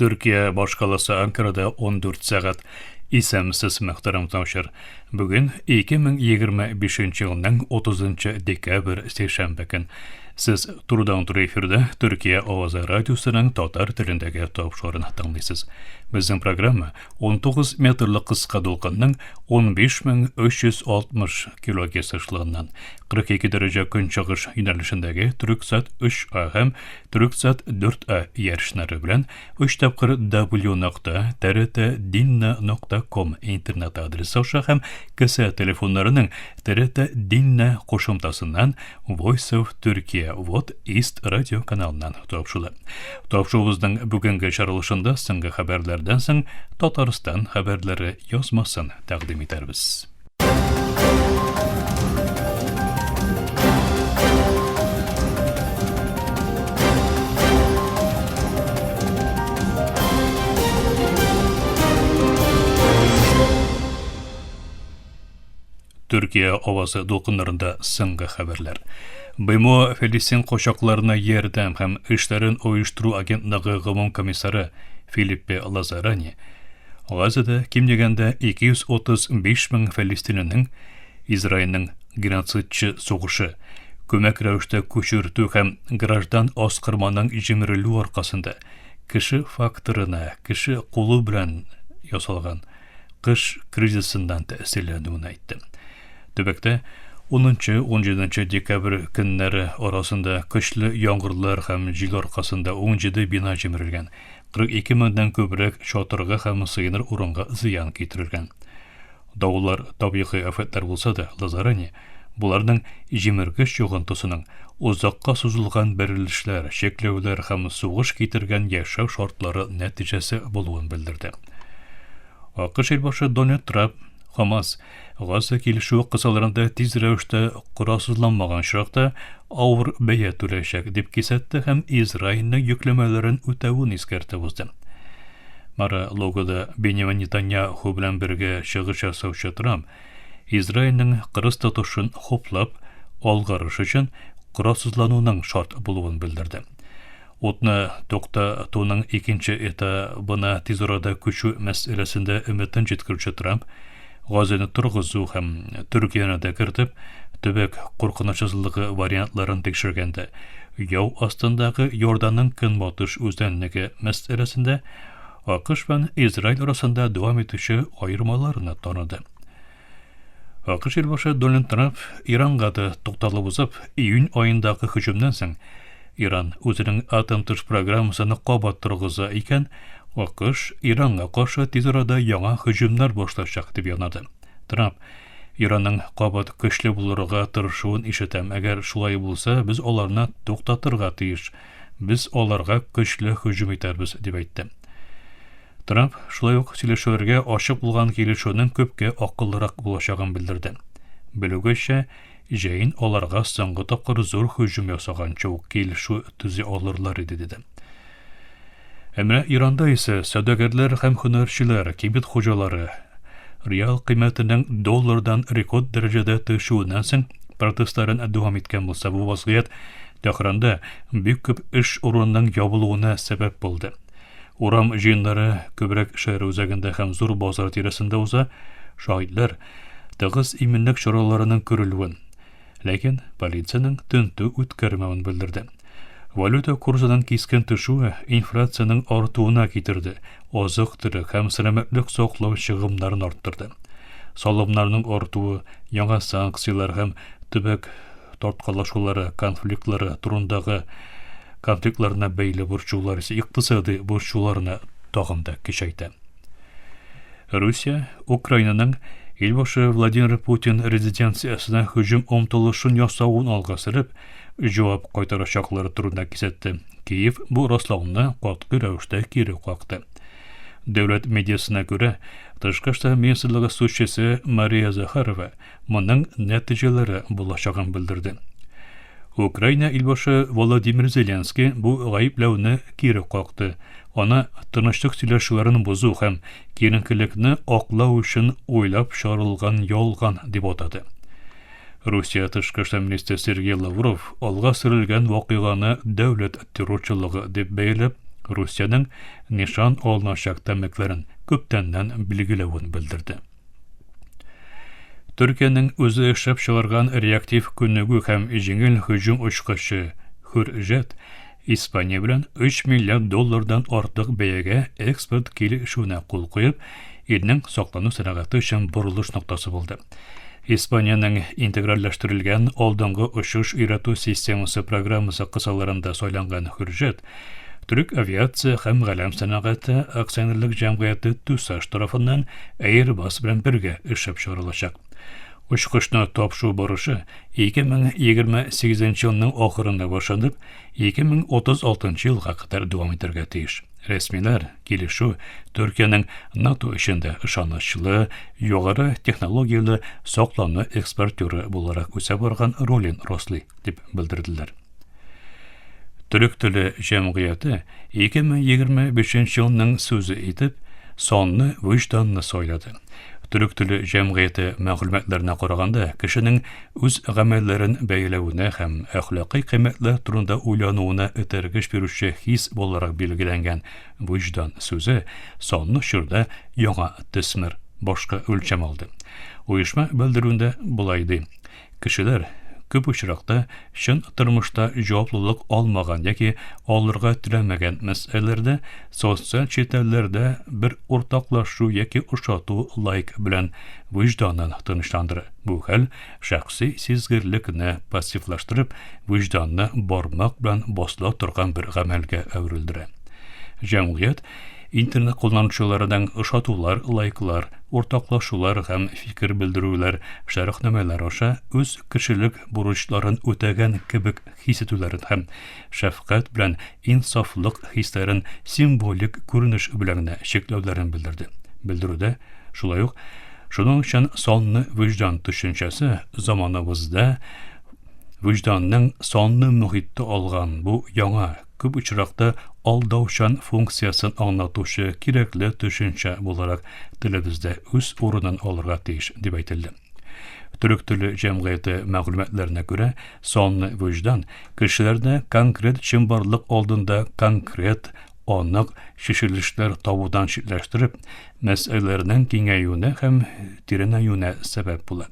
Төркия башкаласы Анкарада 14 сәгать. Исәнмесез, мөхтәрәм тыңлаучылар. Бүген 2025 елның 30 декабрь сишәмбе көн. Сез турыдан-туры эфирда Төркия авазы радиосының татар телендәге тапшыруын тыңлыйсыз. Безнең программа 19 метрлы кыска дулкынның 15360 килогерц ешлыгыннан 42 дәрәҗә көнчыгыш юнәлешендәге Төрксат 3А һәм Төрксат 4А иярченнәре белән 3 тапкыр w нокта trt dinna нокта ком интернет адресы аша һәм кесә телефоннарының TRT Dinna кушымтасыннан Voice of Türkiye Вот East радио каналыннан тапшырыла. Тапшыруыбызның бүгенге чыгарылышында соңгы хәбәрләрдән соң Татарстан хәбәрләре язмасын тәкъдим итәрбез. Төркия авазы дулкыннарында соңгы хәбәрләр. БМО Фәлистин кочакларына ярдәм һәм эшләрен оештыру агентлыгы гомум комиссары Филиппе Лазарани Газада ким дигәндә 235 мең фәлистинленең Израильнең геноцидчы сугышы, күмәк рәвештә күчертү һәм граждан аскырманың җимерелү аркасында кеше факторына, кеше кулы белән ясалган кыш кризисыннан тәэсирләнүен әйтте. Төбәктә 10-17 декабрь көннәре арасында көчле яңгырлар һәм җил аркасында 17 бина җимерелгән, 42 меңнән күбрәк чатырга һәм сыеныр урынга зыян китерелгән. Давыллар табигый афәтләр булса да, Лазарани боларның җимергеч йогынтысының озакка сузылган бәрелешләр, чикләүләр һәм сугыш китергән яшәү шартлары нәтиҗәсе булуын белдерде. АКШ илбашы Дональд Трамп Хамас Газа килешүе кысаларында тиз рәвештә коралсызланмаган очракта авыр бәя түләячәк, дип кисәтте һәм Израильнең йөкләмәләрен үтәвен искәртеп узды. Мара-Логода Беньямин Нетаньяху белән бергә чыгыш ясаучы Трамп Израильнең кырыс тотышын хуплап, алгарыш өчен коралсызлануның шарт булуын белдерде. Утны туктатуның икенче этабына тиз арада күчү мәсьәләсендә өметен җиткерүче Трамп, Газаны торгызу һәм Төркияне дә кертеп, төбәк куркынычсызлыгы вариантларын тикшергәндә, яу астындагы Йорданның көнбатыш үзәнлеге мәсьәләсендә АКШ белән Израиль арасында дәвам итүче аермаларны таныды. АКШ илбашы Дональд Трамп Иранга да тукталып узып, июнь аендагы һөҗүмнән соң Иран үзенең атом төш программасын кабат торгыза икән, АКШ Иранга каршы тиз арада яңа һөҗүмнәр башлачак дип янады. Трамп Иранның кабат көчле булырга тырышуын ишетәм. Әгәр шулай булса, без аларны туктатырга тиеш. Без аларга көчле һөҗүм итәрбез, дип әйтте. Трамп шулай ук сөйләшүләргә ачык булган килешүнең күпкә акыллырак булачагын белдерде. Белүгечә, җәен аларга соңгы тапкыр зур һөҗүм ясаганчы ук килешү төзи алырлар иде, диде. Ә менә Иранда исә сәүдәгәрләр һәм һөнәрчеләр, кибет хуҗалары реал кыйммәтенең доллардан рекорд дәрәҗәдә төшүеннән соң протестларын дәвам иткән булса, бу вазгыять Тәһранда бик күп эш урынының ябылуына сәбәп булды. Урам җыеннары күбрәк шәһәр үзәгендә һәм зур базар тирәсендә уза. Шаһитләр тыгыз иминлек чараларының күрелүен, ләкин полициянең тентү үткәрмәвен белдерде. Валюта курсының кискен төшүе инфляциянең артуына китерде, азык-төлек һәм сәламәтлек саклау чыгымнарын арттырды. Салымнарның артуы, яңа санкцияләр һәм төбәк тарткалашулары, конфликтлары турындагы конфликтларына бәйле борчулар исә икътисади борчуларны тагын да көчәйтә. Русия Украинаның илбашы Владимир Путин резиденциясенә һөҗүм омтылышын ясавын алга сөреп, җавап кайтарачаклары турында кисәтте. Киев бу раслауны катгый рәвештә кире какты. Дәүләт медиасына күрә, Тышкы эшләр министрлыгы сүзчесе Мария Захарова моның нәтиҗәләре булачагын белдерде. Украина илбашы Володимир Зеленский бу гаепләүне кире какты. Аны тынычлык сөйләшүләрен бозу һәм киеренкелекне аклау өчен уйлап чыгарылган ялган дип атады. Русия тышкы эшләр министры Сергей Лавров алга сөрелгән вакыйганы дәүләт террорчылыгы дип бәяләп, Русиянең нишан алыначак тәмлекләрен күптәннән билгеләвен белдерде. Төркиянең үзе эшләп чыгарган реактив күнегү һәм җиңел һөҗүм очкычы Хürjet Испания белән 3 миллиард доллардан артык бәягә экспорт килешүенә кул куеп, илнең саклану сәнәгате өчен борылыш ноктасы булды. Испаниянең интегральләштерелгән алдынгы очыш өйрәтү системасы программасы кысаларында сайланган Хürjet Төрек авиация һәм галәм сәнәгате акционерлык җәмгыяте ТЮСАШ тарафыннан Airbus белән бергә эшләп чыгарылачак. Очкычны тапшыру барышы 2028 елның ахырында башланып, 2036 елга кадәр дәвам итәргә тиеш. Рәсмиләр килешү Төркиянең НАТО эчендә ышанычлы, югары технологияле саклану экспортеры буларак үсә барган ролен раслый, дип белдерделәр. Төрек теле җәмгыяте 2025 елның сүзе итеп санлы вөҗданны сайлады. Төрек теле җәмгыяте мәгълүматларына караганда, кешенең үз гамәлләрен бәяләвенә һәм әхлакый кыйммәтләр турында уйлануына этәргеч бирүче хис буларак билгеләнгән вөҗдан сүзе санлы чорда яңа төсмер, башка үлчәм алды. Оешма белдерүендә болай ди: Кешеләр, күп очракта, чын тормышта җаваплылык алмаган яки алырга теләмәгән мәсьәләләрдә социаль челтәрләрдә бер уртаклашу яки ошату лайк белән вөҗданын тынычландыра. Бу хәл шәхси сизгерлекне пассивлаштырып, вөҗданны бармак белән басыла торган бер гамәлгә әверелдерә. Җәмгыять Интернет кулланучыларының ошатулар, лайклар, уртаклашулар һәм фикер белдерүләр, шәрехнамәләр аша үз кешелек бурычларын үтәгән кебек хис итүләрен һәм шәфкать белән инсафлык хисләрен символик күренеш белән генә чикләүләрен белдерде. Белдерүдә шулай ук шуның өчен санлы вөҗдан төшенчәсе заманыбызда вөҗданның санлы мохиттә алган бу яңа күп очракта алдаучан функциясен аңлатучы кирәкле төшенчә буларак телебездә үз урынын алырга тиеш, дип әйтелде. Төрек теле җәмгыяте мәгълүматларына күрә, санлы вөҗдан кешеләрне конкрет чынбарлык алдында конкрет, анык чишелешләр табудан читләштереп, мәсьәләләрнең киңәюенә һәм тирәнәюенә сәбәп була.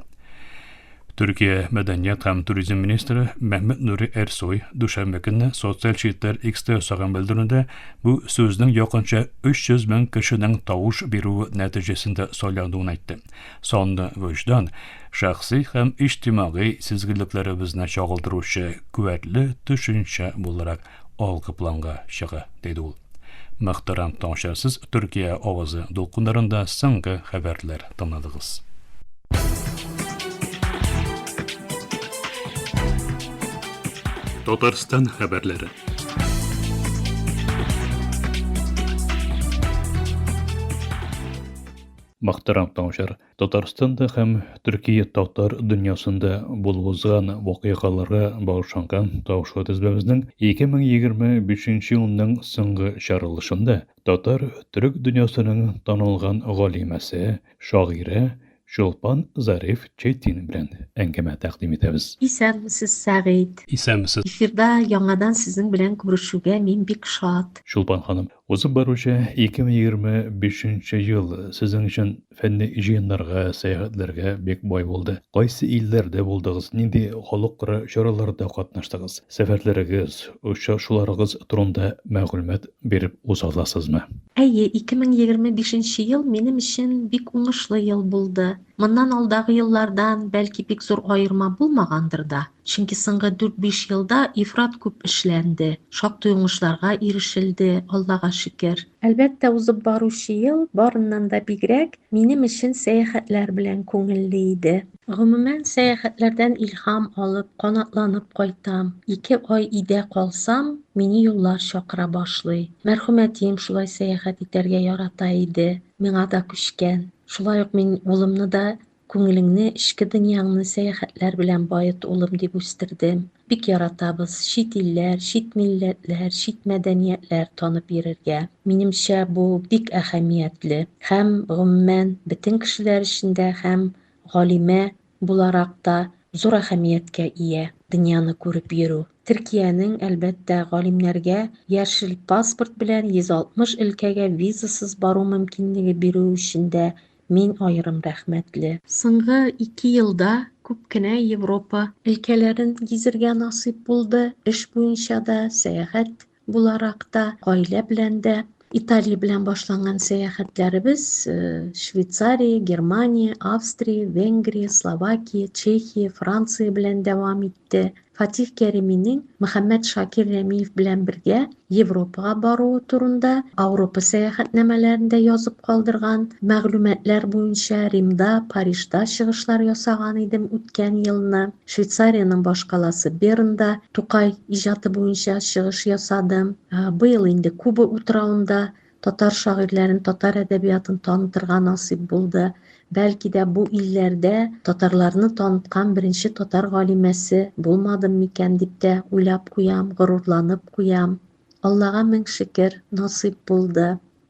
Төркия мәдәният һәм туризм министры Мәхмәт Нури Эрсой дүшәмбе көнне социаль челтәр X-тә ясаган белдерүендә бу сүзнең якынча 300 мең кешенең тавыш бирүе нәтиҗәсендә сайлануын әйтте. Санлы вөҗдан шәхси һәм иҗтимагый сизгерлекләребезне чагылдыручы куәтле төшенчә буларак алгы планга чыга, диде ул. Мөхтәрәм тыңлаучылар, сез Төркия авазы дулкыннарында соңгы хәбәрләр тыңладыгыз. Татарстан хәбәрләре. Мөхтәрәм тыңлаучылар, Татарстанда һәм Төркия татар дөньясында булып узган вакыйгаларга багышланган тавышлы тезмәбезнең 2025 елның соңгы чыгарылышында татар төрек дөньясының танылган галимәсе, шагыйре Чулпан Зариф Четин белән әңгәмә тәкъдим итәбез. Исәнмесез, Сәгыйть. Исәнмесез. Эфирда яңадан сезнең белән күрешүгә мин бик шат. Чулпан ханым, узып баручы 2025 ел сезнең өчен фәнни җыеннарга, сәяхәтләргә бик бай булды. Кайсы илләрдә булдыгыз, нинди халыкара чараларда катнаштыгыз? Сәфәрләрегез, очрашуларыгыз турында мәгълүмат биреп уза аласызмы? Әйе, 2025 ел минем өчен бик уңышлы ел булды. Моннан алдагы еллардан, бәлки, бик зур аерма булмагандыр да. Чөнки соңгы дүрт-биш елда ифрат күп эшләнде, шактый уңышларга ирешелде, Аллага шөкер. Әлбәттә, узып баручы ел, барыннан да бигрәк, минем өчен сәяхәтләр белән күңелле иде. Гомумән, сәяхәтләрдән илһам алып, канатланып кайтам. Ике ай өйдә калсам, мине юллар чакыра башлый. Мәрхүм әтием шулай сәяхәт итәргә ярата иде, миңа да күчкән. Шулай ук мин улымны да Күңелеңне, эчке дөньяңны сәяхәтләр белән бает, улым, дип үстердем. Бик яратабыз чит илләр, чит милләтләр, чит мәдәниятләр танып йөрергә. Минемчә, бу бик әһәмиятле. Һәм, гомумән, бөтен кешеләр өчен дә һәм галимә буларак та зур әһәмияткә ия. дөньяны күреп йөрү. Төркиянең, әлбәттә, галимнәргә яшел паспорт белән 160 өлкәгә визасыз бару мөмкинлеге бирүе өчен дә мин аерым рәхмәтле. Соңгы ике елда күп кенә Европа өлкәләрен гизергә насыйп булды, эш буенча да, сәяхәт буларак та, гаилә белән дә. Италия белән башланган сәяхәтләребез Швейцария, Германия, Австрия, Венгрия, Словакия, Чехия, Франция белән дәвам итте. Фатих Кәриминең Мөхәммәд Шакир Рәмиев белән бергә Европага баруы турында Ауропа сәяхәтнамәләрендә язып калдырган мәгълүматлар буенча Римда, Парижда чыгышлар ясаган идем үткән елны. Швейцариянең башкаласы Бернда Тукай иҗаты буенча чыгыш ясадым. Быел инде Куба утравында татар шагыйрьләрен, татар әдәбиятын танытырга насыйп булды. Бәлки дә бу илләрдә татарларны таныткан беренче татар галимәсе булмадым микән дип тә уйлап куям, горурланып куям. Аллага мең шөкер, насыйп булды.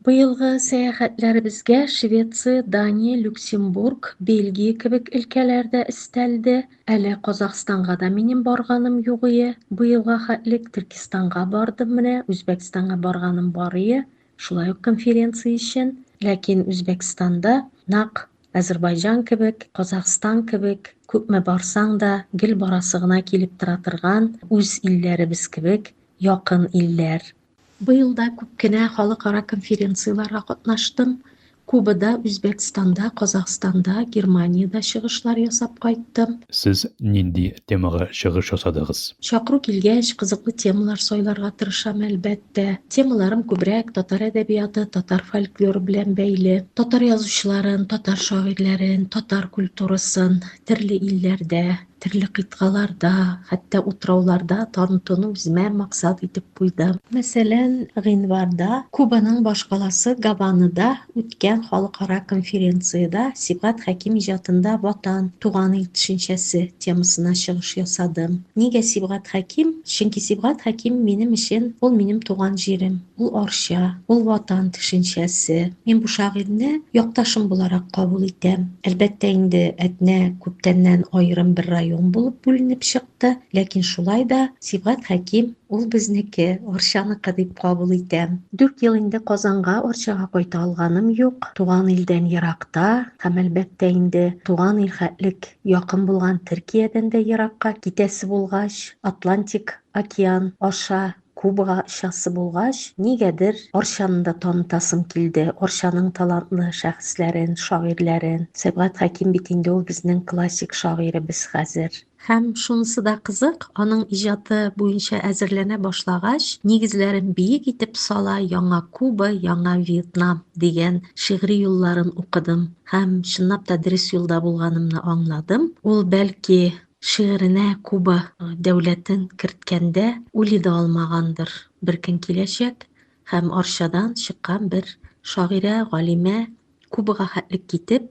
Быелгы сәяхәтләребезгә Швеция, Дания, Люксембург, Бельгия кебек өлкәләр дә өстәлде. Әле Казахстанга да минем барганым югые. Быелга хәтлек Төркистанга бардым менә, Үзбәкстанга барганым барые, шулай ук конференция өчен. Ләкин Үзбәкстанда нәкъ Әзербайҗан кебек, Казахстан кебек, күпме барсаң да, гел барасы гына килеп тора торган үз илләребез кебек якын илләр. Быел да күп кенә халыкара конференцияләргә катнаштым. Кубада, Үзбәкстанда, Казахстанда, Германиядә чыгышлар ясап кайттым. Сез нинди темага чыгыш ясадыгыз? Чакыру килгәч, кызыклы темалар сайларга тырышам, әлбәттә. Темаларым күбрәк татар әдәбияты, татар фольклоры белән бәйле. Татар язучыларын, татар шагыйрьләрен, татар культурасын төрле илләрдә, төрле кыйтгаларда, хәтта утрауларда танытуны үземә максат итеп куйдым. Мәсәлән, гыйнварда Кубаның башкаласы Гаванада үткән халыкара конференциядә Сибгат Хәким иҗатында Ватан, туган ил төшенчәсе темасына чыгыш ясадым. Нигә Сибгат Хәким? Чөнки Сибгат Хәким минем өчен ул минем туган җирем. Ул Арча, ул Ватан төшенчәсе. Мин бу шагыйрьне якташым буларак кабул итәм. Әлбәттә инде, Әтнә күптәннән аерым бер район булып бүленеп чыкты, ләкин шулай да Сибгат Хәким ул безнеке, Арчаныкы дип кабул итәм. Дүрт ел инде Казанга, Арчага кайта алганым юк. Туган илдән еракта һәм, әлбәттә инде, туган ил хәтлек якын булган Төркиядән дә еракка китәсе булгач, Атлантик океан аша Кубага очасы булгач, нигәдер Арчаны да танытасым килде, Арчаның талантлы шәхесләрен, шагыйрьләрен. Сибгат Хәким бит инде ул безнең классик шагыйребез хәзер. Һәм шунысы да кызык, аның иҗаты буенча әзерләнә башлагач, нигезләрен биек итеп сала Яңа Куба, яңа Вьетнам дигән шигъри юлларын укыдым һәм чынлап та дөрес юлда булганымны аңладым. Ул, бәлки, Шигыренә Куба дәүләтен керткәндә уйлый да алмагандыр, бер көн киләчәк һәм Арчадан чыккан бер шагыйрә, галимә Кубага хәтлек китеп,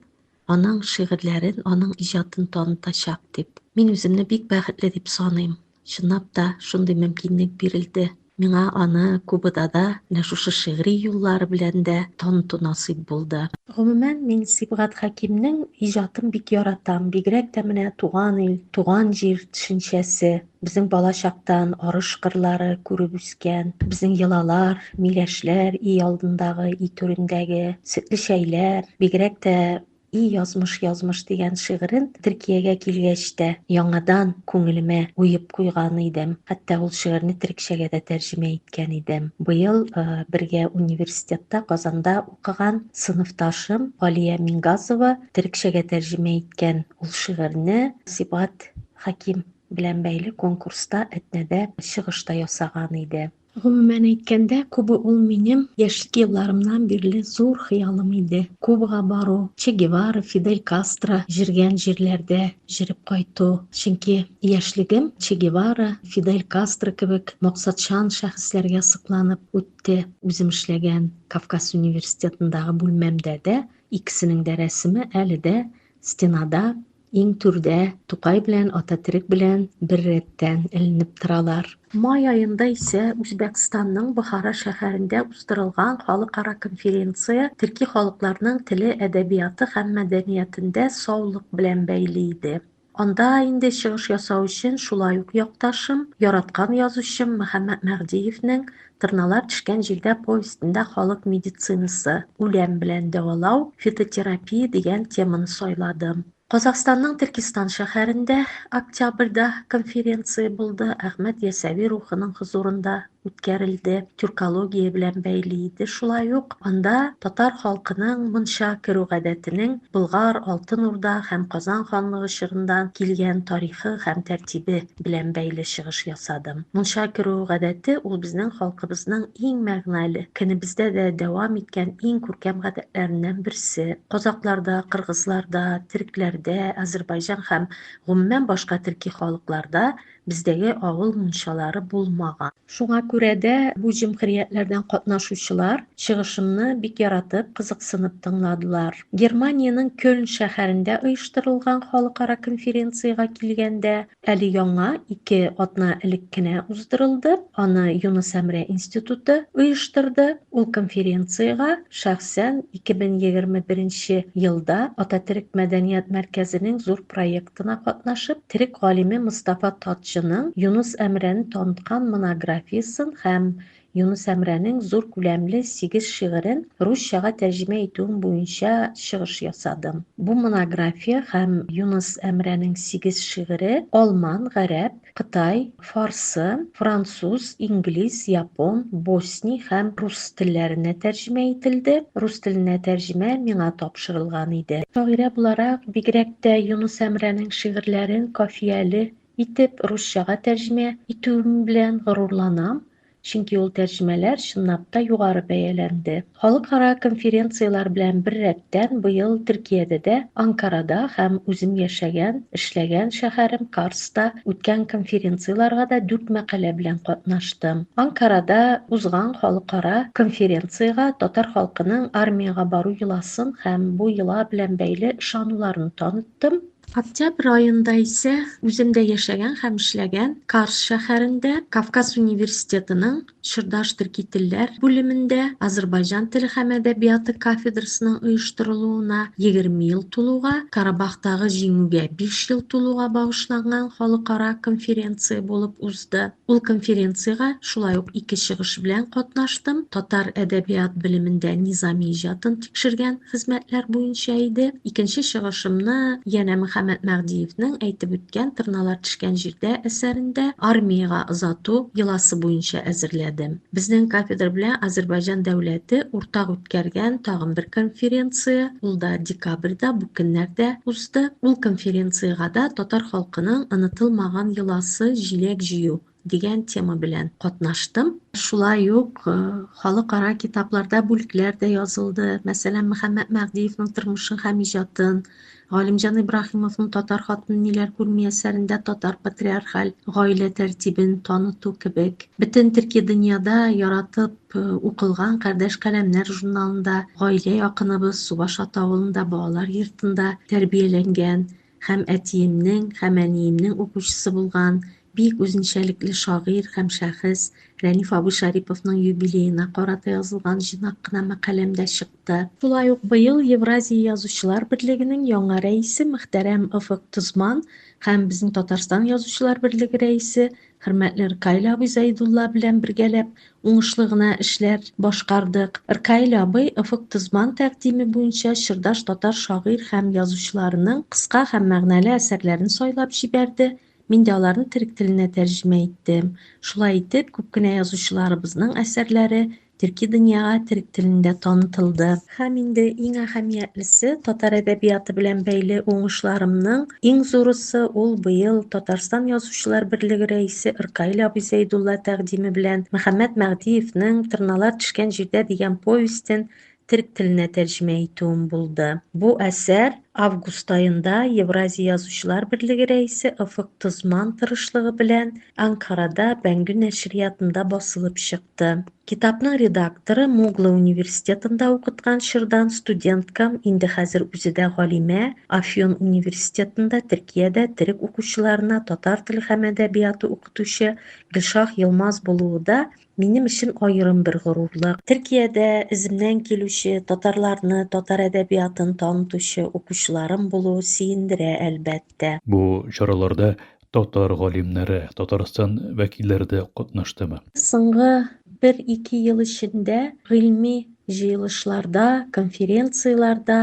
аның шигырьләрен, аның иҗатын танытачак дип. Мин үземне бик бәхетле дип саныйм. Чынлап та, шундый мөмкинлек бирелде. Миңа аны Кубада да менә шушы шигъри юллары белән дә таныту насыйп булды. Гомумән, мин Сибгат Хәкимнең иҗатын бик яратам. Бигрәк тә менә туган ил, туган җир төшенчәсе. Безнең балачактан арыш кырлары күреп үскән, безнең йолалар, миләшләр, өй алдындагы, өй түрендәге сөтле чәйләр, бигрәк тә И язмыш, язмыш дигән шигырен Төркиягә килгәч тә яңадан күңелемә уеп куйган идем. Хәтта ул шигырьне төрекчәгә дә тәрҗемә иткән идем. Быел бергә университетта Казанда укыган сыныфташым Галия Мингазова төрекчәгә тәрҗемә иткән ул шигырьне Сибгат Хәким белән бәйле конкурста Әтнәдә чыгыш та ясаган иде. Гомумән әйткәндә, Куба ул минем яшьлек елларымнан бирле зур хыялым иде. Кубага бару, Че Гевара, Фидель Кастро җиргән җирләрдә җөреп кайту. Чөнки яшьлегем Че Гевара, Фидель Кастро кебек максатчан шәхесләргә сокланып үтте. Үзем эшләгән Кавказ университетындагы бүлмәмдә дә икесенең дә рәсеме әле дә стенада. Иң түрдә Тукай белән Ататөрек белән беррәттән эленеп торалар. Май аенда исә Үзбәкстанның Бохара шәһәрендә уздырылган халыкара конференция төрки халыкларның теле, әдәбияты һәм мәдәниятендә саулык белән бәйле иде. Анда инде чыгыш ясау өчен шулай ук якташым, яраткан язучым Мөхәммәт Мәһдиевнең Тырналар төшкән җирдә повестендә халык медицинасы, үлән белән дәвалау, фитотерапия дигән теманы сайладым. Казахстанның Төркестан шәһәрендә октябрьдә конференция булды, Әхмәт Ясәви рухының хозурында үткәрелде, тюркология белән бәйле иде шулай ук. Анда татар халкының мунча керү гадәтенең Болгар, Алтын Урда һәм Казан ханлыгы чорыннан килгән тарихы һәм тәртибе белән бәйле чыгыш ясадым. Мунча керү гадәте ул безнең халкыбызның иң мәгънәле, көнебездә дә дәвам иткән иң күркәм гадәтләреннән берсе. Казакъларда, кыргызларда, төрекләрдә, азербайҗан һәм гомумән башка төрки халыкларда бездәге авыл мунчалары булмаган. Шуңа күрә дә бу җөмһүриятләрдән катнашучылар чыгышымны бик яратып, кызыксынып тыңладылар. Германиянең Кёльн шәһәрендә оештырылган халыкара конференциягә килгәндә, әле яңа, 2 атна элек кенә уздырылды. Аны Юныс Әмрә институты оештырды. Ул конференциягә шәхсән 2021 елда Ататөрек мәдәният мәркәзенең зур проектына катнашып, төрек галиме Мостафа Татчының Юныс Әмрәне таныткан монографиясен һәм Юныс Әмрәнең зур күләмле сигез шигырен русчага тәрҗемә итүем буенча чыгыш ясадым. Бу монография һәм Юныс Әмрәнең сигез шигыре алман, гарәп, кытай, фарсы, француз, инглиз, япон, босни һәм рус телләренә тәрҗемә ителде. Рус теленә тәрҗемә миңа тапшырылган иде. Шагыйрә буларак, бигрәк тә Юныс Әмрәнең шигырьләрен кафияле итеп русчага тәрҗемә итүем белән горурланам, чөнки ул тәрҗемәләр чынлап та югары бәяләнде. Халыкара конференцияләр белән беррәттән быел Төркиядә дә, Анкарада һәм үзем яшәгән, эшләгән шәһәрем Карста үткән конференцияләргә дә дүрт мәкалә белән катнаштым. Анкарада узган халыкара конференциягә татар халкының армиягә бару йоласын һәм бу йола белән бәйле ышануларын таныттым. Октябрь аенда исә үзем дә яшәгән һәм эшләгән Карс шәһәрендә Кавказ университетының чордаш төрки телләр бүлемендә Азербайҗан теле һәм әдәбияты кафедрасының оештырылуына 20 ел тулуга, Карабахтагы җиңүгә 5 ел тулуга багышланган халыкара конференция булып узды. Ул конференциягә шулай ук ике чыгыш белән катнаштым. Татар әдәбият белемендә Низами иҗатын тикшергән хезмәтләр буенча иде. Икенче чыгышымны янә Мөхәммәт Мәһдиевнең әйтеп үткән Тырналар төшкән җирдә әсәрендә армиягә озату йоласы буенча әзерләдем. Безнең кафедра белән Азербайҗан дәүләте уртак үткәргән тагын бер конференция, ул да декабрьдә, бу көннәрдә узды. Ул конференциягә дә татар халкының онытылмаган йоласы җиләк җыю дигән тема белән катнаштым. Шулай ук халыкара китапларда бүлекләр дә язылды. Мәсәлән, Мөхәммәт Мәһдиевнең тормышын һәм иҗатын, Галимҗан Ибраһимовның Татар хатыны ниләр күрми әсәрендә татар патриархаль гаилә тәртибен таныту кебек. Бөтен төрки дөньяда яратып укылган Кардәш каләмнәр журналында гаилә якыныбыз Субаш Аты авылында балалар йортында тәрбияләнгән һәм әтиемнең һәм әниемнең укучысы булган бик үзенчәлекле шагыйрь һәм шәхес Рәниф абый Шариповның юбилеена карата язылган җыйнак кына мәкаләм дә чыкты. Шулай ук быел Евразия язучылар берлегенең яңа рәисе мөхтәрәм Офык Тозман һәм безнең Татарстан язучылар берлеге рәисе хөрмәтле Ркаил абый Заидулла белән бергәләп уңышлы гына эшләр башкардык. Ркаил абый Офык Тозман тәкъдиме буенча чордаш татар шагыйрь һәм язучыларының кыска һәм мәгънәле әсәрләрен сайлап җибәрде, мин дә аларны төрек теленә тәрҗемә иттем. Шулай итеп, күп кенә язучыларыбызның әсәрләре төрки дөньяга төрек телендә танытылды. Һәм инде иң әһәмиятлесе, татар әдәбияты белән бәйле уңышларымның иң зурысы ул быел Татарстан Язучылар берлеге рәисе Ркаил абый Зәйдулла тәкъдиме белән Мөхәммәт Мәһдиевнең Тырналар төшкән җирдә дигән повестен төрек теленә тәрҗемә итүем булды. Бу әсәр август аенда Евразия Язучылар берлеге рәисе Офык Тозман тырышлыгы белән Анкарада Бәнгү нәшриятында басылып чыкты. Китапның редакторы Мугла университетында укыткан чордан студенткам, инде хәзер үзе дә галимә, Афьон университетында Төркиядә төрек укучыларына татар теле һәм әдәбияты укытучы Гөлшах Йылмаз булуы да минем өчен аерым бер горурлык. Төркиядә эземнән килүче, татарларны, татар әдәбиятын танытучы укучыларым булу сөендерә, әлбәттә. Бу чараларда татар галимнәре, Татарстан вәкилләре дә катнаштымы? Соңгы бер-ике ел эчендә гыйльми җыелышларда, конференцияләрдә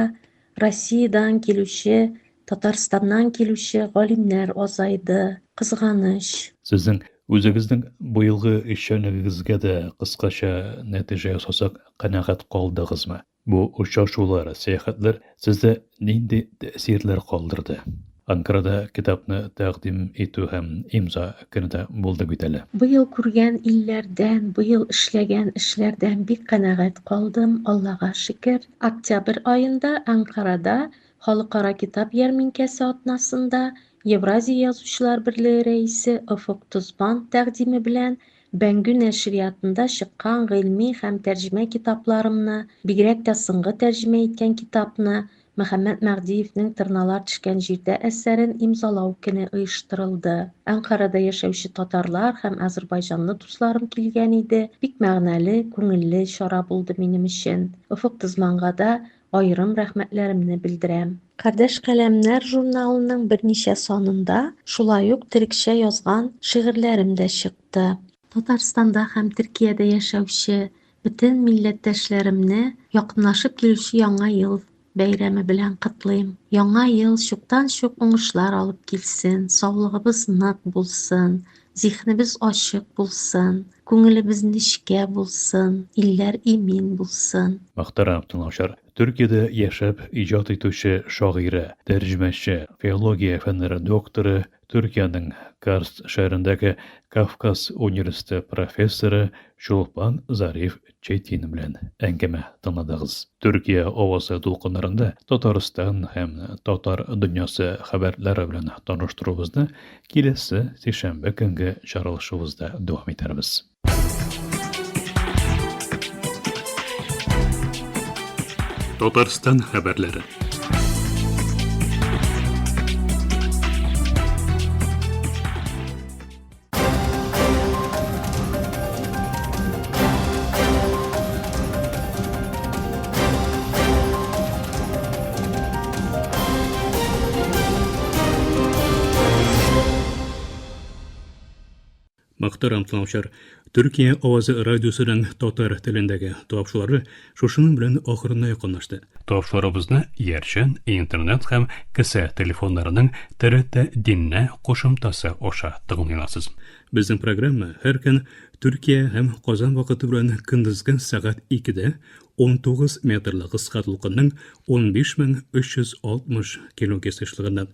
Россиядән килүче, Татарстаннан килүче галимнәр азайды, кызганыч. Сезнең үзегезнең быелгы эшчәнлегегезгә дә кыскача нәтиҗә ясасак, канәгать калдыгызмы? Бу очрашулар, сәяхәтләр сездә нинди тәэсирләр калдырды? Анкарада китапны тәкъдим итү һәм имза көне дә булды бит әле. Быел күргән илләрдән, быел эшләгән эшләрдән бик канәгать калдым, Аллага шөкер. Октябрь аенда Әнкарада Халыкара китап ярминкәсе атнасында Евразия Язучылар берлеге рәисе Офык Тозбан тәкъдиме белән Бәңгү нәшриятында чыккан гыйльми һәм тәрҗемә китапларымны, бигрәк тә соңгы тәрҗемә иткән китапны, Мөхәммәт Мәһдиевнең Торналар төшкән җирдә әсәрен имзалау көне оештырылды. Әнкарада яшәүче татарлар һәм азербайҗанлы дусларым килгән иде. Бик мәгънәле, күңелле чара булды минем өчен. Офык Тозманга да аерым рәхмәтләремне белдерәм. Кардәш каләмнәр журналының берничә санында шулай ук төрекчә язган шигырьләрем дә чыкты. Татарстанда һәм Төркиядә яшәүче бөтен милләттәшләремне якынлашып килүче Яңа ел бәйрәме белән котлыйм. Яңа ел чуктан-чук уңышлар алып килсен, саулыгыбыз нык булсын, зиһенебез ачык булсын, күңелебез нечкә булсын, илләр имин булсын. Мөхтәрәм тыңлаучылар, Төркиядә яшәп иҗат итүче шагыйрә, тәрҗемәче, филология фәннәре докторы, Төркиянең Карс шәһәрендәге Кавказ университеты профессоры Чулпан Зариф Четин белән әңгәмә тыңладыгыз. Төркия авазы дулкыннарында Татарстан һәм татар дөньясы хәбәрләре белән таныштыруыбызны киләсе сишәмбе көнге чыгарылышыбызда дәвам итәрбез. Татарстан хәбәрләре. Мөхтәрәм тыңлаучылар, Төркия авазы радиосының татар телендәге тапшырулары шушының белән ахырына якынлашты. Тапшыруларыбызны иярчен, интернет һәм кесә телефоннарының ТРТ Динне кушымтасы аша тыңлый аласыз. Безнең программа һәр көн Төркия һәм Казан вакыты белән көндезге сәгать 2-дә 19 метрлы кыска дулкынның 15360 килогерц ешлыгыннан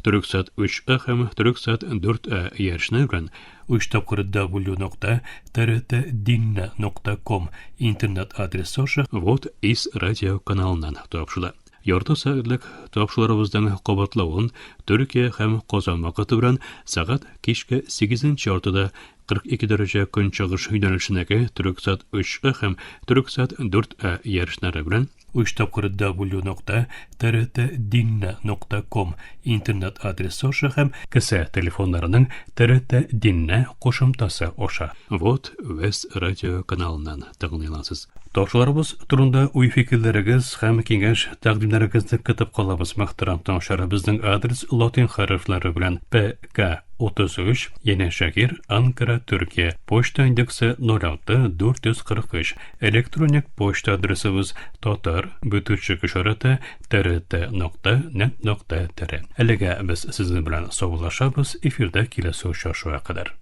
Төрексат 3А һәм Төрексат 4А иярченнәр белән 3 тапкыр w нокта trtdinne нокта ком интернет адресы аша Вот из радио каналыннан тапшыла. Ярты сәгатьлек тапшыруларыбызның кабатлавын Төркия һәм Казан вакыты белән сәгать кичке 8 яртыда 42 дәрәҗә көнчыгыш юнәлешендәге Төрексат 3А һәм Төрексат 4А иярченнәре белән 3 тапкыр w нокта trtdinne нокта ком интернет адресы аша һәм кесә телефоннарының TRT Dinne кушымтасы аша Вот Вест радио каналыннан тыңлый аласыз. Тапшыруларыбыз турында уй-фикерләрегез һәм киңәш-тәкъдимнәрегезне көтеп калабыз. Мөхтәрәм тыңлаучылар, безнең адрес латин хәрефләре белән ПК 33, Янәшәһир, Анкара, Төркия. Почта индексы 06 443. Электроник почта адресыбыз татар бөтүчек ишарәте trt нокта нет нокта tr. Әлегә без сезнең белән саубуллашабыз, эфирдә киләсе очрашуга кадәр.